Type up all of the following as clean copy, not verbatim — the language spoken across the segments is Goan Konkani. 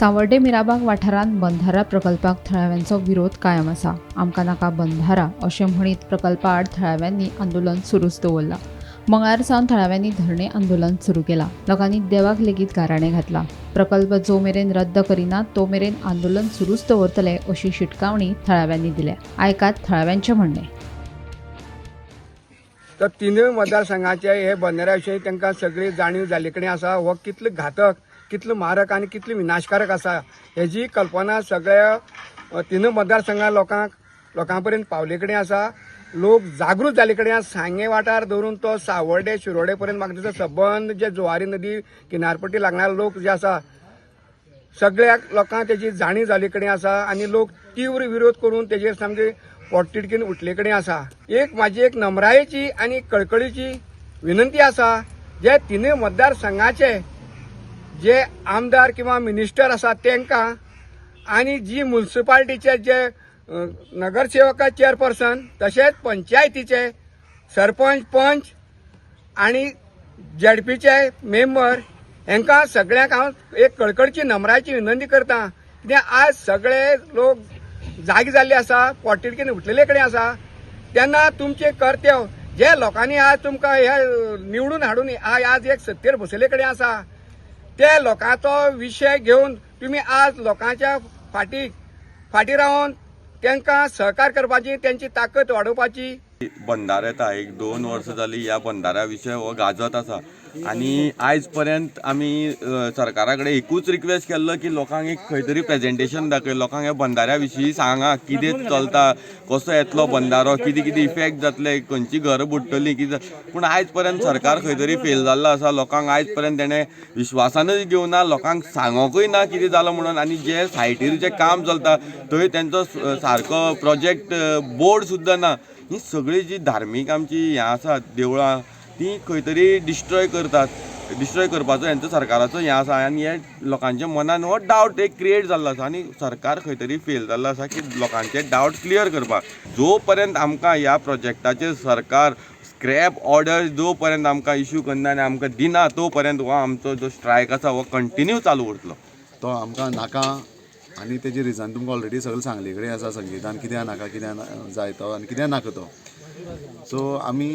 सावर्डे मिराबाग वाठारांत बंधारा प्रकल्पाक थळाव्यांचो विरोध कायम आसा. आमकां नाका बंधारा अशें म्हणीत प्रकल्पा आड थळाव्यांनी आंदोलन सुरूच दवरलां. मंगळार सावन थळाव्यांनी धरणे आंदोलन सुरू केलां. लोकांनी देवाक लेगीत गाराणें घातलां. प्रकल्प जो मेरेन रद्द करिना तो मेरेन आंदोलन सुरूच दवरतले अशी शिटकावणी थळाव्यांनी दिल्या. आयकात थळाव्यांचें म्हणणें. तर तिनूय मतदारसंघाचे हे बंदरा विशयी तांकां सगळी जाणीव जाल्ले कडेन आसा. हो कितलो घातक, कितलो मारक आनी कितलो विनाशकारक आसा हेजी कल्पना सगळ्या तिनूय मतदारसंघा लोकां पर्यंत पावले कडेन आसा. लोक जागृत जाल्ले कडेन आसा. सांगें वाठार धरून तो सावर्डे शिरोडे पर्यंत म्हाका दिसता सबंद जे जुवारी नदी किनारपट्टी लागणारे लोक जे आसा सगळ्या लोकांक तेजी जाणीव जाल्ले कडेन आसा आनी लोक तीव्र विरोध करून तेजेर सामके पोटतिडकीन उठले कडेन आसा. एक म्हाजी एक नम्रायेची आनी कळकळीची विनंती आसा, जे तिनूय मतदारसंघाचे जे आमदार किंवा मिनिस्टर आसा तांकां आनी जी म्युन्सिपाल्टीचे जे नगरसेवक चेअरपर्सन तशेंच पंचायतीचे सरपंच पंच आनी झेडपीचे मेंबर हांकां सगळ्यांक हांव एक कळकळची नम्रायेची विनंती करता. कित्याक आज सगळे लोक जागे जाल्ले आसा, पोटतिडकीन उठलेले कडेन आसा. तेन्ना तुमचें कर्तव्य जे लोकांनी आज तुमकां हे निवडून हाडून आज एक सत्तेर बसयल्ले कडेन आसा ते लोकांचो विशय घेवन तुमी आज लोकांच्या फाटी रावन तांकां सहकार करपाची, तेंची ताकद वाडोवपाची. बंधारो येता एक 2 वर्सां जाली ह्या बंधारा विशय हो गाजत आसा आनी आयज पर्यंत आमी सरकारा कडेन एकूच रिक्वेस्ट केल्लो की लोकांक एक खंय तरी प्रेजेंटेशन दाखय, लोकांक ह्या बंधाऱ्या विशीं सांगा कितें चलता, कसो येतलो बंधारो, कितें कितें इफेक्ट जातले, खंयची घरां बुडटलीं कितें. पूण आयज पर्यंत सरकार खंय तरी फेल जाल्लो आसा. लोकांक आयज पर्यंत तेणें विश्वासानूय घेवना, लोकांक सांगोकूय ना कितें जालो म्हणून. आनी जे सायटीर जें काम चलता थंय तेंचो सारको प्रोजेक्ट बोर्ड सुद्दां ना. ही सगळी जी धार्मीक आमची हें आसा देवळां ती खंय तरी डिस्ट्रॉय करतात, डिस्ट्रॉय करपाचो हेंचो सरकाराचो हें आसा. आनी हे लोकांच्या मनान हो डावट एक क्रिएट जाल्लो आसा आनी सरकार खंय तरी फेल जाल्लो आसा की लोकांचे डावट क्लियर करपाक. जो पर्यंत आमकां ह्या प्रोजेक्टाचेर सरकार स्क्रॅप ऑर्डर जो पर्यंत आमकां इश्यू करना आनी आमकां दिना तो पर्यंत हो आमचो जो स्ट्रायक आसा हो कंटिन्यू चालू उरतलो. तो आमकां नाका आनी तेजी रिजन तुमकां ऑलरेडी सगळें सांगले कडेन आसा संगीतान कित्याक नाका, कित्याक जाय तो आनी कित्याक नाका तो. सो आमी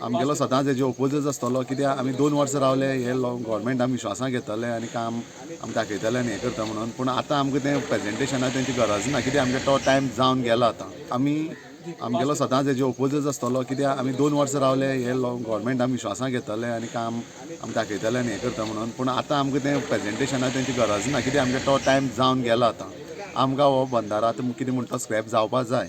आमगेलो सदांच हेजे ओपोजच आसतलो. कित्याक आमी 2 वर्सां रावले हे गव्हर्मेंट आमी विश्वासां घेतले आनी काम आमी दाखयतले आनी हें करता म्हणून. पूण आतां आमकां तें प्रेजेंटेशना तेंची गरज ना, कित्याक आमगे तो टायम जावन गेला. आतां आमी आमगेलो सदांच हेजे ओपोजच आसतलो. कित्याक आमी 2 वर्सां रावले हे गव्हर्मेंट आमी विश्वासां घेतले आनी काम आमी दाखयतले आनी हें करता म्हणून. पूण आतां आमकां तें प्रेजेंटेशना तेंची गरज ना, कित्याक आमगे तो टायम जावन गेला. आतां आमकां हो बंधारा आतां कितें म्हणटा स्क्रॅप जावपा जाय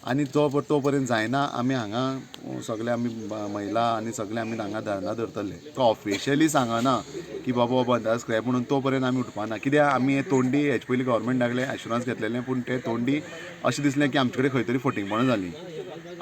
आनी तो पर्यंत जायना आमी हांगा सगळे आमी महिला आनी सगळे आमी हांगा धरणां धरतले. तो ऑफिशियली सांगना की बाबा हो बंधारा स्क्रॅप म्हणून तो पर्यंत आमी उठपाना. कित्याक आमी हे तोंडी हेचे पयलीं गव्हर्मेंटा कडेन एश्युरन्स घेतलेलें, पूण ते तोंडी अशें दिसलें की आमचे कडेन खंय तरी फटींगपणां जालीं.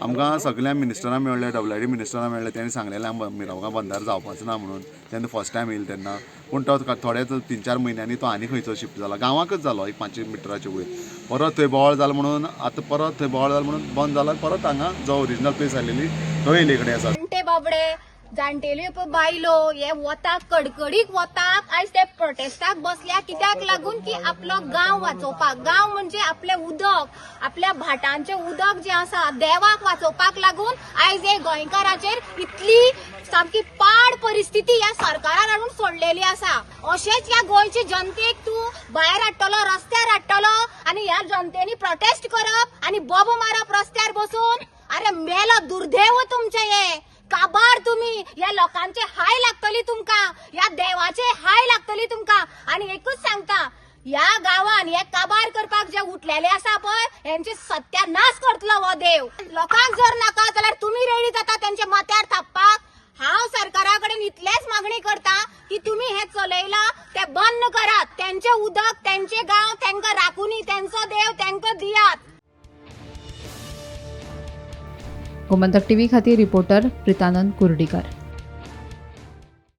आमकां सगळ्या मिनिस्टरां मेळ्ळे, डब्ल्यू आर डी मिनिस्टरां मेळ्ळे, तेणी सांगलेलें मिराबागा बंधार जावपाचो ना म्हणून तेन्ना फर्स्ट टायम येयले तेन्ना. पूण तो थोड्याच 3-4 म्हयन्यांनी तो आनी खंयचो शिफ्ट जाला, गांवांकच जालो एक 500 मिटराचे वयर. परत थंय बोवाळ जालो म्हणून आतां परत थंय बोवाळ जालो म्हणून बंद जाला. परत हांगा जो ओरिजिनल प्लेस आसलेली थंय येयले कडेन आसा. जाणटे बाबडे, जाणटेल्यो पळय बायलो हे वताक कडकडीक वताक आयज ते प्रोटेस्टाक बसल्या. कित्याक लागून की आपलो गांव वाचोवपाक. गांव म्हणजे आपलें उदक, आपल्या भाटांचें उदक जें आसा देवाक वाचोवपाक लागून आयज हे गोंयकाराचेर इतली सामकी पाड परिस्थिती ह्या सरकारान हाडून सोडलेली आसा. अशेंच ह्या गोंयचे जनतेक तूं भायर हाडटलो, रस्त्यार हाडटलो आनी ह्या जनतेनी प्रोटेस्ट करप आनी बोबो मारप रस्त्यार बसून. अरे मेलो दुर्दैव तुमचें, हे काबार तुमी ह्या लोकांचे हाय लागतली तुमकां, ह्या देवाचे हाय लागतली तुमकां. आनी एकूच सांगता, ह्या गांवान हे काबार करपाक जे उठलेले आसा पळय हेंचे सत्यानाश करतलो हो देव. लोकांक जर नाका जाल्यार तुमी रेडी जाता तेंच्या माथ्यार थापपाक. हांव सरकारा कडेन इतलेच मागणी करता की तुमी हे चलयला ते बंद करात. तेंचे उदक, तेंचे गांव तेंकां राखुनी, तेंचो देव तेंकां दियात. गोमंतक टीव्ही खातीर रिपोर्टर प्रितानंद कुर्डीकर.